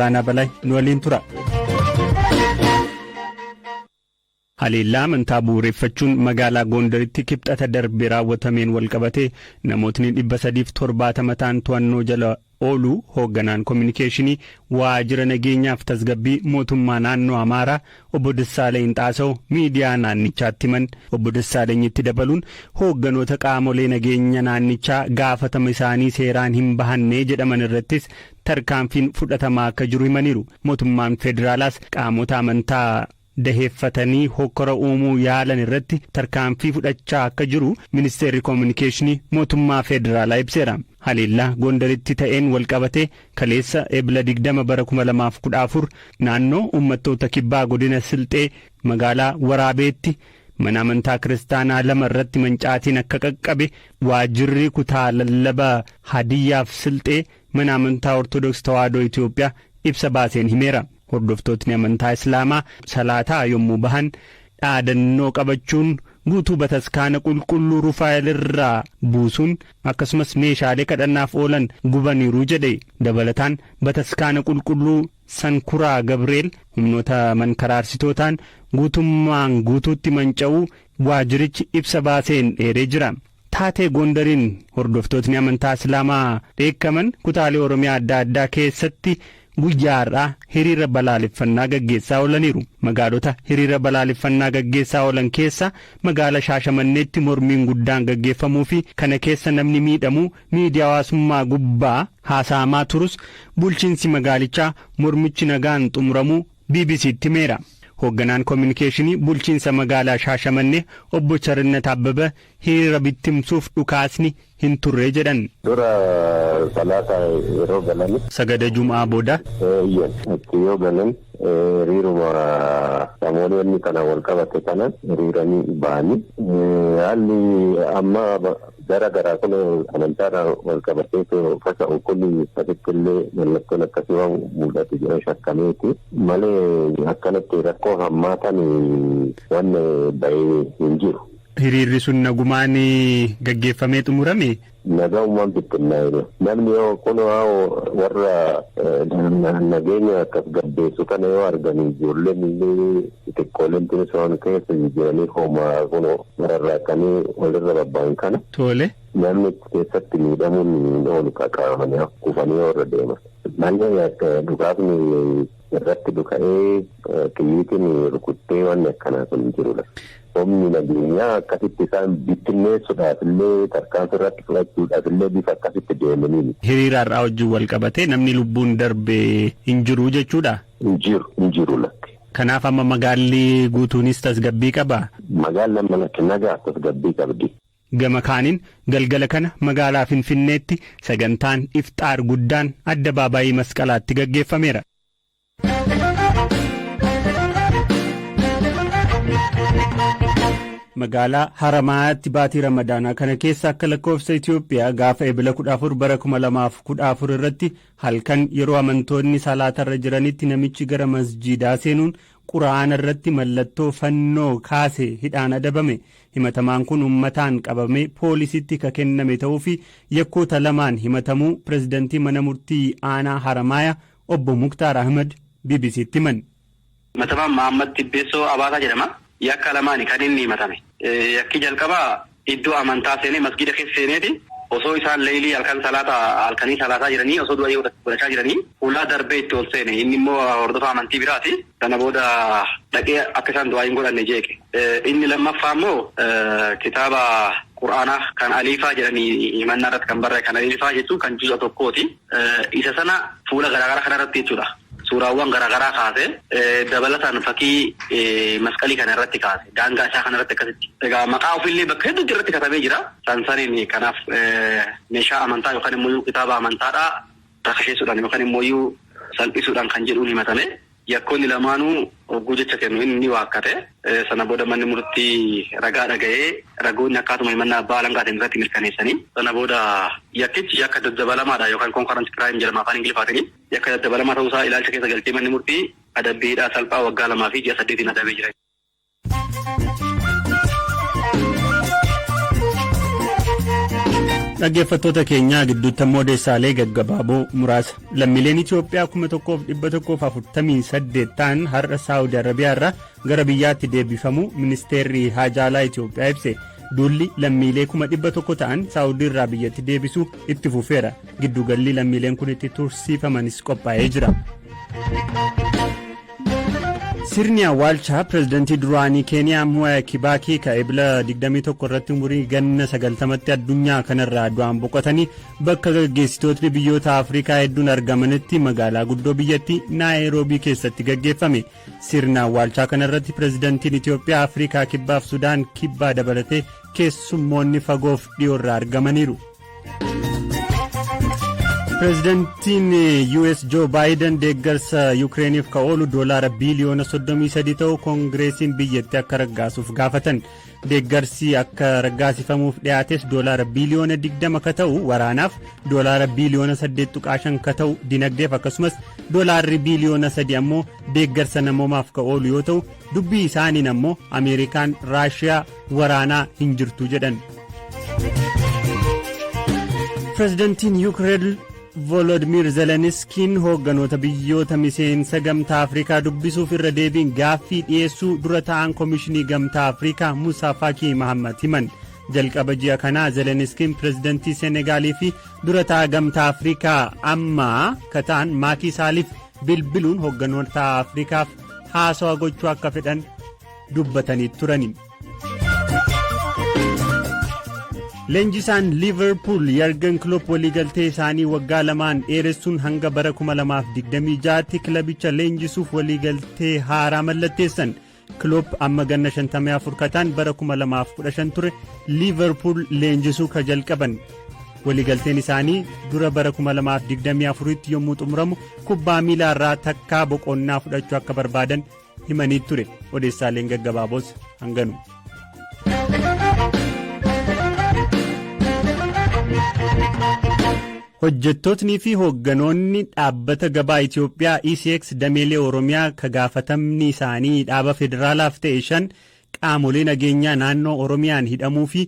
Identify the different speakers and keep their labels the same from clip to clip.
Speaker 1: Olaanaa Balaay nu waliin tura. Haleellaa amantaa bu'uureffachuun magaalaa Gondaritti Kibxata darbe raawwatameen walqabatee namootni 370 ta'an to'annoo jala ooluu hoogganaan kominikeeshinii waajjira nageenyaaf tasgabbii mootummaa naannoo Amaaraa obbo Dassaaleny Xaasaw miidiyaa naannichaatti himan. Obbo Dassaalenyitti dabaluun hoogganoota qaamolee nageenya naannichaa gaafatama isaanii seeraan hin bahannee jedhaman irrattis tarkaanfiin fudhatamaa akka jiru himaniiru. Mootummaan federaalaas qaamota amantaa daheeffatanii hokkora uumuu yaalan irratti tarkaanfii fudhachaa akka jiru ministeerri kominikeeshinii mootummaa federaalaa ibseera. Haleellaa Gondaritti ta'een walqabatee kaleessa Ebla 20 bara 2014 naannoo uummattoota kibbaa godina Silxee magaalaa Waraabeetti mana amantaa kiristaanaa lama irratti mancaatiin akka qaqqabe waajjirri kutaa lallaba Hadiyyaaf Silxee mana amantaa Ortodoks Tawaahidoo Itoophiyaa ibsa baaseen himeera. Hordoftootni amantaa Islaamaa salaataa yommuu bahan dhaadannoo qabachuun guutuu bataskaana qulqulluu Rufaa'el irraa buusuun akkasumas meeshaalee kadhannaaf oolan gubaniiru jedhe. Dabalataan bataskaana qulqulluu Sankuraa Gabreel humnoota mankaraarsitootaan guutummaan guutuutti manca'uu waajjirichi ibsa baaseen eeree jira. Taatee Gondariin hordoftootni amantaa Islaamaa dheekkaman kutaalee Oromiyaa adda addaa keessatti guyyaa har'aa hiriira balaaleffannaa gaggeessaa oolaniiru. Magaalota hiriira balaaleffannaa gaggeessaa oolan keessa magaala Shaashamanneetti mormiin guddaan gaggeeffamuu fi kana keessa namni miidhamuu miidiyaa hawaasummaa gubbaa haasa'amaa turus bulchiinsi magaalichaa mormichi nagaan xumuramuu BBCtti himeera. Hoogganaan kominikeeshinii bulchiinsa magaalaa Shaashamannee obbo Charinnat Abbabaa hiriira bittimsuuf dhukaasni hin turre jedhan.
Speaker 2: Dura salaata yeroo galan.
Speaker 1: Sagada Jum'aa booda.
Speaker 2: Eeyyen itti yoo galan hiriiruma namoonni kana wal qabate kana hiriiranii ba'anii haalli amma gara garaa kun amantaadhaan wal qabatee faca'u kun asitti illee mallattoon akkasii waan mul'atu jedhee shakkameeti malee akkanatti rakkoo hammaatan waan bahee hin jiru.
Speaker 1: Hiriirri sun nagumaan gaggeeffamee xumurame.
Speaker 2: Nagaumaan bittinnaa'e. Namni yoo kun warra nageenya akkas gabbeessu kana yoo arganii ijoolleen illee xixiqqooleen tunis waan keessa jijjiiranii homaa kun rarraaqanii walirra babba'an kana.
Speaker 1: Tole.
Speaker 2: Namni keessatti miidhamuun hin oolu qaqqabamanii kufanii warra deeman. Malee akka dhukaasni irratti dhuka'ee xiyyiitiin rukuttee waan akkanaa kun hin jirudha. Humni nageenyaa akkasitti isaan bittinneessuudhaaf illee tarkaanfii irratti fudhachuudhaaf illee bifa akkasitti deemaniini.
Speaker 1: Hiriira har'aa wajjin wal qabatee namni lubbuun darbe hin jiru jechuudha.
Speaker 2: Hin jiru, hin jiru lakki.
Speaker 1: Kanaaf amma magaalli guutuunis tasgabbii qaba.
Speaker 2: Magaalli amma lakki nagaa tasgabbii qabdi.
Speaker 1: Gama kaaniin galgala kana magaalaa Finfinneetti sagantaan ifxaar guddaan addabaabaayii Masqalaatti gaggeeffameera. Magaalaa Haramaayaatti baatii Ramadaanaa kana keessa akka lakkoofsa Itoophiyaa gaafa Ebila 14 bara 2014 irratti halkan yeroo amantoonni salaatarra jiranitti namichi gara masjiidaa seenuun quraana irratti mallattoo fannoo kaase hidhaan adabame. Himatamaan kun uummataan qabamee poolisitti ka kenname ta'uu fi yakkoota lamaan himatamuu pirezidantii mana murtii aanaa Haramaayaa obbo Muktaar Ahmad BBCtti himan.
Speaker 3: Himatamaan Mahammad Tibbeessoo Abaataa jedhama. Yakka lamaani kan inni himatame. Yakki jalqabaa iddoo amantaa seenee masgiida keessa seeneeti osoo isaan leeylii halkan salaata halkanii salaataa jiranii osoo du'a godhachaa jiranii hulaa darbee itti ol seene. Inni immoo hordofaa amantii biraati. Sana booda dhaqee akka isaan du'aa hin godhanne jeeqe. Inni lammaffaa immoo kitaaba Qur'aanaa kan Aliifaa jedhanii himannaa irratti kan barraa'e kan Aliifaa jechuun kan juza tokkooti. Isa sana fuula garaagaraa kanarratti jechuudha. Suuraawwan garaagaraa kaase dabalataan fakkii masqalii kana irratti kaase daangaa isaa kanarratti akkasitti. Egaa maqaa ofiillee bakka hedduutti irratti katabee jira. Sansaniin kanaaf meeshaa amantaa yookaan immoo kitaaba amantaadhaa rakasheessuudhaan yookaan immoo salphisuudhaan kan jedhuun himatame. Yakkoonni lamaanuu hogguu jecha kennu inni ni waakkate. Sana booda manni murtii ragaa dhaga'ee ragoonni akkaatuma himannaa abbaa alangaatiin irratti mirkaneessanii. Sana booda yakkichi yakka daddabalamaadha yookaan concurrent crime jedhama afaan Ingiliffaatiin. Yakka daddabalamaa ta'uusaa ilaalcha keessa galchee manni murtii adabbii hidhaa salphaa waggaa 2 fi ji'a 8 adabee jira.
Speaker 1: Dhaggeeffattoota keenyaa, gidduutti ammoo odeessaalee gaggabaaboo muraasa. Lammiileen Itoophiyaa 1148 ta'an har'a Saawudi Arabiyaa irraa gara biyyaatti deebifamu ministeerri haajaalaa Itoophiyaa ibse. Duulli lammiilee 100,000 ta'an Saawudii irraa biyyatti deebisuu itti fufeera. Gidduugalli lammiileen kun itti tursiifamanis qophaa'ee jira. Sirni awwaalchaa pirezidantii duraanii Keeniyaa Mwai Kibaakii ka Ebila 21 irratti umurii ganna 90tti addunyaa kanarraa du'aan boqotanii bakka gaggeessitootni biyyoota Afrikaa hedduun argamanitti magaalaa guddoo biyyattii Naayiroobii keessatti gaggeeffame. Sirna awwaalchaa kanarratti pirezidantiin Itoophiyaa, Afrikaa Kibbaaf Sudaan Kibbaa dabalatee keessummoonni fagoof dhiyoorraa argamaniiru. Pireezidantiin US Joe Biden deeggarsa Yukireeniif ka oolu doolaara biiliyoona 33 ta'u koongireesiin biyyattii akka raggaasuuf gaafatan. Deeggarsi akka raggaasifamuuf dhiyaates doolaara biiliyoona 20 ka ta'u waraanaaf, doolaara biiliyoona 8.5 ka ta'u dinagdeef, akkasumas doolaarri biiliyoona 3 ammoo deeggarsa namoomaaf ka oolu yoo ta'u, dubbii isaaniin ammoo Ameerikaan Raashiyaa waraanaa hin jirtu jedhan. Pireezidantiin Yuukireen Volodimir Zeleniskiin hoogganoota biyyoota miseensa Gamtaa Afrikaa dubbisuuf irra deebiin gaaffii dhiyeessuu dura ta'an Komishinii Gamtaa Afrikaa Musaa Faakii Mahammad himan. Jalqaba ji'a kanaa Zeleniskiin pireezidantii Senegaalii fi dura ta'a Gamtaa Afrikaa ammaa ka ta'an Maakii Saaliif bilbiluun hoogganoota Afrikaaf haasawa gochuu akka fedhan dubbatanii turani. Leenjisaan Liiverpuul Yargan Klopp waliigaltee isaanii waggaa 2n dheeressuun hanga bara 2026tti kilabicha leenjisuuf waliigaltee haaraa mallatteessan. Klopp amma ganna 54 kataan bara 2015 ture Liiverpuul leenjisuu ka jalqaban. Waliigalteen isaanii dura bara 2024tti yommuu xumuramu kubbaa miilaa irraa takkaa boqonnaa fudhachuu akka barbaadan himanii ture. Odeessaaleen gaggabaaboos hanganu. Hojjettootnii fi hoogganoonni dhaabbata gabaa Itoophiyaa ECX dameelee Oromiyaa ka gaafatamni isaanii dhaaba federaalaaf ta'e shan qaamolee nageenyaa naannoo Oromiyaan hidhamuu fi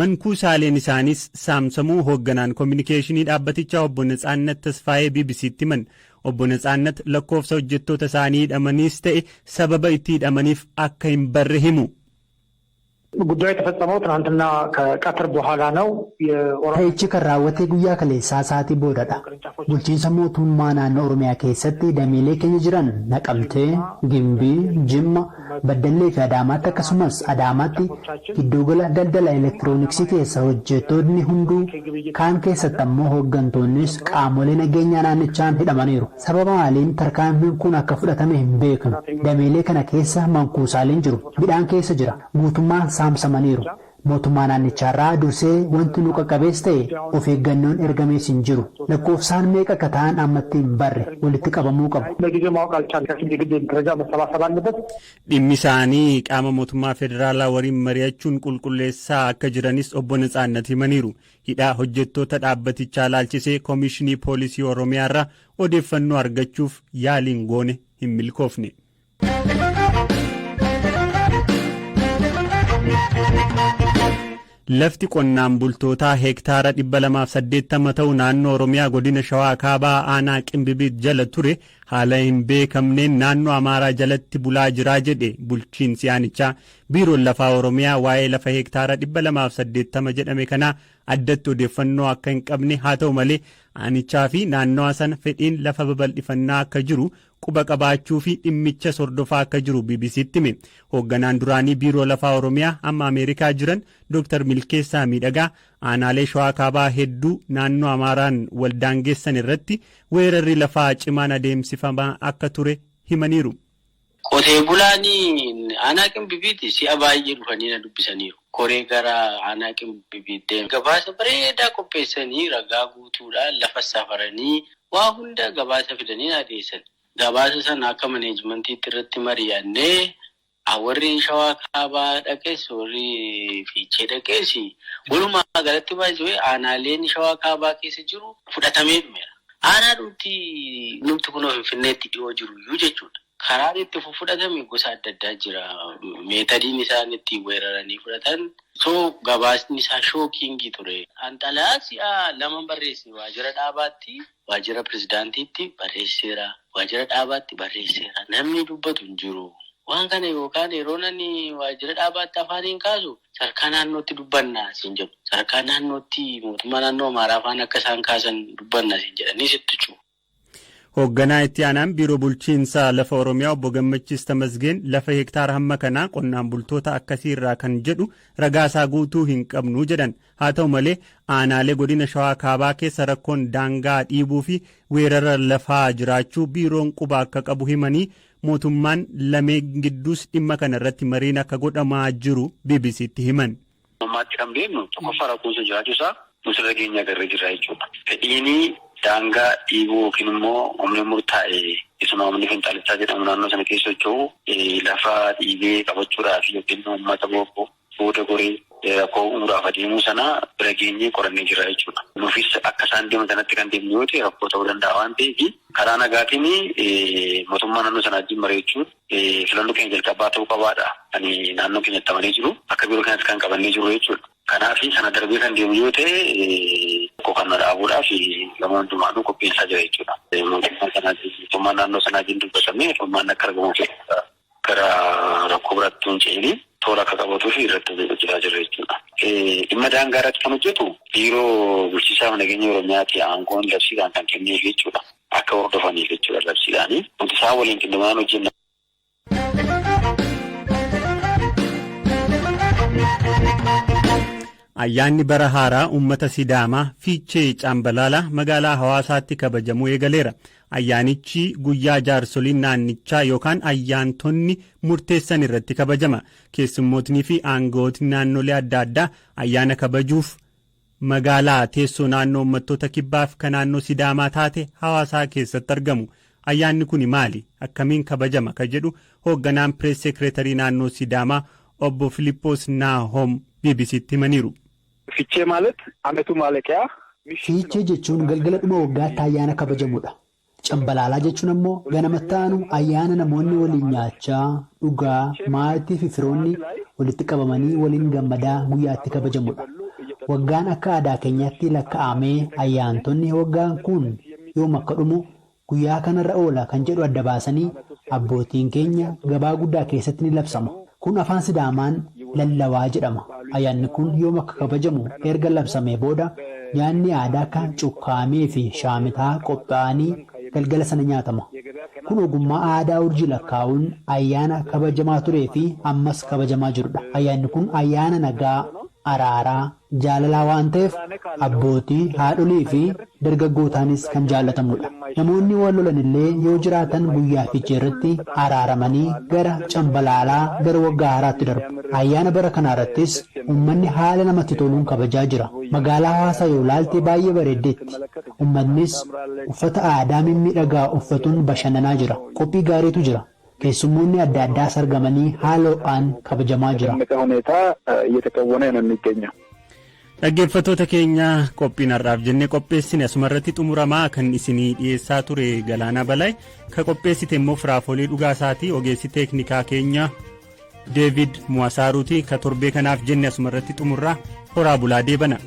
Speaker 1: mankuusaaleen isaaniis saamsamuu hoogganaan koominikeeshinii dhaabbatichaa obbo Natsaannat Tasfaayee BBCtti himan. Obbo Natsaannat lakkoofsa hojjettoota isaanii hidhamaniis ta'e sababa itti hidhamaniif akka hin barre himu.
Speaker 4: ጉዳዩ የተፈጸመው ትናንትና ከቀትር በኋላ ነው።
Speaker 5: Ta'ichi kan raawwate guyyaa kaleessaa sa'aatii boodadha. Bulchiinsa mootummaa naannoo Oromiyaa keessatti dameelee keenya jiran Naqamtee, Gimbii, Jimma, Baddallee fi Adaamaatti, akkasumas Adaamaatti giddugala daldala elektirooniksii keessa hojjettoonni hunduu, kaan keessatti ammoo hooggantoonnis qaamolee nageenyaa naannichaan hidhamaniiru. Sababa maaliin tarkaanfiin kun akka fudhatame hin beeknu. Dameelee kana keessa mankuusaaleen jiru. Midhaan keessa jira. Guutummaan saamsamaniiru. Mootummaa naannichaarraa dursee wanti nu qaqqabees ta'e of eeggannoon ergamees hin jiru. Lakkoofsaan meeqa akka ta'an ammatti hin barre, walitti qabamuu qabu.
Speaker 4: ለጊዜው ማወቅ አልቻልንም። የግድ መረጃ መሰባሰብ አለበት።
Speaker 1: Dhimmi isaanii qaama mootummaa federaalaa waliin mari'achuun qulqulleessaa akka jiranis obbo Natsaannat himaniiru. Hidhaa hojjettoota dhaabbatichaa laalchisee Koomishinii Poolisii Oromiyaarraa odeeffannoo argachuuf yaaliin goone hin milkoofne. Lafti qonnaan bultootaa heektaara 280 ta'u naannoo Oromiyaa godina Shawaa Kaabaa aanaa Qimbibiit jala ture haala hin beekamneen naannoo Amaaraa jalatti bulaa jiraa jedhe bulchiinsi aanichaa. Biiroon lafaa Oromiyaa waa'ee lafa heektaara 280 jedhame kanaa addatti odeeffannoo akka hin qabne, haa ta'u malee aanichaa fi naannawa sana fedhiin lafa babal'ifannaa akka jiru quba qabaachuu fi dhimmicha hordofaa akka jiru BBCtti hime. Hoogganaan duraanii Biiroo Lafaa Oromiyaa amma Ameerikaa jiran Dr. Milkeessaa Miidhagaa aanaalee Shawaa Kaabaa hedduu naannoo Amaaraan waldaangeessan irratti weerarri lafaa cimaan adeemsifamaa akka ture himaniiru.
Speaker 6: Qotee bulaan aanaa Qimbibiiti si'a baay'ee dhufanii na dubbisaniiru. Koree gara aanaa Qimbibiitti gabaasa bareedaa qopheessanii, ragaa guutuudhaan, lafa safaranii, waa hunda gabaasa fidanii na dhiyeessan. Gabaasa sana akka maneejmentiitti irratti mari'annee, warri Shawaa Kaabaa dhaqees, warri Fiichee dhaqees, walumaa galatti baay'ee aanaaleen Shawaa Kaabaa keessa jiru fudhatamee dhumeera. Aanaa dhumti numti kunoo Finfinneetti dhiyoo jiru iyyuu jechuudha. Karaan itti fudhatame gosa adda addaa jira. Methodiin isaan ittiin weeraranii fudhatan. So gabaasni isaa shocking ture. Xalayaa si'a lama barreesse waajjira dhaabaatti, waajjira pirezidaantiitti barreesseera. Waajjira dhaabaatti barreesseera. Namni dubbatu hin jiru. Waan kana yookaan yeroo nani waajjira dhaabaatti afaaniin kaasu sadarkaa naannootti dubbanna siin jedhu. Sadarkaa naannootti mootummaa naannoo Amaaraa afaan akka isaan kaasan dubbanna siin jedhanii sitti cufu.
Speaker 1: Hoogganaa itti aanaan biiroo bulchiinsa lafa Oromiyaa obbo Gammachiis Tamasgeen lafa hektaara hamma kanaa qonnaan bultoota akkasii irraa kan jedhu ragaasaa guutuu hin qabnu jedhan. Haa ta'u malee, aanaalee godina Shawaa Kaabaa keessa rakkoon daangaa dhiibuu fi weerara lafaa jiraachuu biiroon quba akka qabu himanii, mootummaan lameen gidduus dhimma kana irratti mariin akka godhamaa jiru BBCtti himan.
Speaker 3: Ammaatti kan beeknu tokkoffaa rakkoon sun jiraachuu isaa nusirra keenya agarree jirra jechuudha. Fedhiin daangaa dhiibuu yookiin immoo humni murtaa'e isuma humni finxaalittaa jedhamu naannoo sana keessa socho'u lafa dhiibee qabachuudhaaf yookiin uummata booda goree rakkoo uumuudhaaf adeemuu sana bira geenyee qorannee jirra jechuudha. Nuufis akka isaan deeman sanatti kan deemnu yoo ta'e rakkoo ta'uu danda'a waan ta'eef, karaa nagaatiin mootummaa naannoo sanaa wajjin mari'achuun filannoo keenya jalqabaa ta'uu qabaadha. Kan naannoo keenyatti amanee jiru akka biiroo keenyatti kan qabannee jiru jechuudha. Kanaaf sana darbee kan deemu yoo ta'e, rakkoo kana dhaabuudhaaf gama hundumaanuu qophiinsaa jira jechuudha. Mootummaa naannoo sanaatiin dubbatamee furmaanni akka argamu gara rakkoo biraatti hin ce'ini toora akka qabatuu fi irratti hojjetaa jirra jechuudha. Dhimma daangaa irratti kan hojjetu biiroo bulchiinsaa nageenya Oromiyaati, aangoon labsiidhaan kan kenneef jechuudha. Akka hordofaniif jechuudha labsiidhaani. Wanti isaan waliin qindoomnaan hojjenna.
Speaker 1: Ayyaanni bara haaraa uummata Sidaamaa Fiichee Caambalaalaa magaalaa Hawaasaatti kabajamuu eegaleera. Ayyaanichi guyyaa jaarsoliin naannichaa yookaan ayyaantonni murteessan irratti kabajama. Keessummootnii fi aangawootni naannolee adda addaa ayyaana kabajuuf magaalaa teessoo naannoo uummattoota kibbaaf kan naannoo Sidaamaa taate Hawaasaa keessatti argamu. Ayyaanni kun maali? Akkamiin kabajama? Ka jedhu hoogganaan pirees sekireetarii naannoo Sidaamaa obbo Filiippoos Naahom BBCtti himaniiru.
Speaker 7: ፊቼ ማለት ዓመቱ ማለቂያ
Speaker 5: Fiichee jechuun galgala dhuma waggaatti ayyaana kabajamudha. Cambalaalaa jechuun ammoo ganamatti aanu ayyaana namoonni waliin nyaachaa, dhugaa, maatii fi firoonni walitti qabamanii waliin gammadaa guyyaatti kabajamudha. Waggaan akka aadaa keenyaatti lakkaa'amee ayyaantonni waggaan kun yoom akka dhumu, guyyaa kanarra oola kan jedhu adda baasanii abbootiin keenya gabaa guddaa keessatti ni labsama. Kun afaan Sidaamaan lallawaa jedhama. Ayyaanni kun yoom akka kabajamu erga labsamee booda nyaanni aadaa akka cukkaamee fi shaamitaa qophaa'anii galgala sana nyaatama. Kun ogummaa aadaa urjii lakkaa'uun ayyaana kabajamaa turee fi ammas kabajamaa jirudha. Ayyaanni kun ayyaana nagaa, araaraa, jaalalaa waan ta'eef abbootii, haadholii fi dargaggootaanis kan jaalatamudha. Namoonni wal lolan illee yoo jiraatan guyyaa Fiichee irratti araaramanii gara Cambalaalaa, gara waggaa haaraatti darbu. Ayyaana bara kanaa irrattis uummanni haala namatti toluun kabajaa jira. Magaalaa Hawaasaa yoo ilaalte baay'ee bareeddeetti. Uummannis uffata aadaa mimmiidhagaa uffatuun bashannanaa jira. Qophii gaariitu jira. Keessummoonni adda addaas argamanii haala ho'aan kabajamaa jira.
Speaker 7: ሁኔታ እየተከወነ ነው የሚገኘው።
Speaker 1: Dhaggeeffattoota keenya, qophiin har'aaf jennee qopheessine asuma irratti xumuramaa. Kan isinii dhiyeessaa ture Galaanaa Balaay, ka qopheessite immoo Firaafolii Dhugaasaatii, ogeessi teeknikaa keenya Deevid Muwasaaruuti. Ka torbee kanaaf jenne asuma irratti xumurraa. Horaa bulaa, deebana.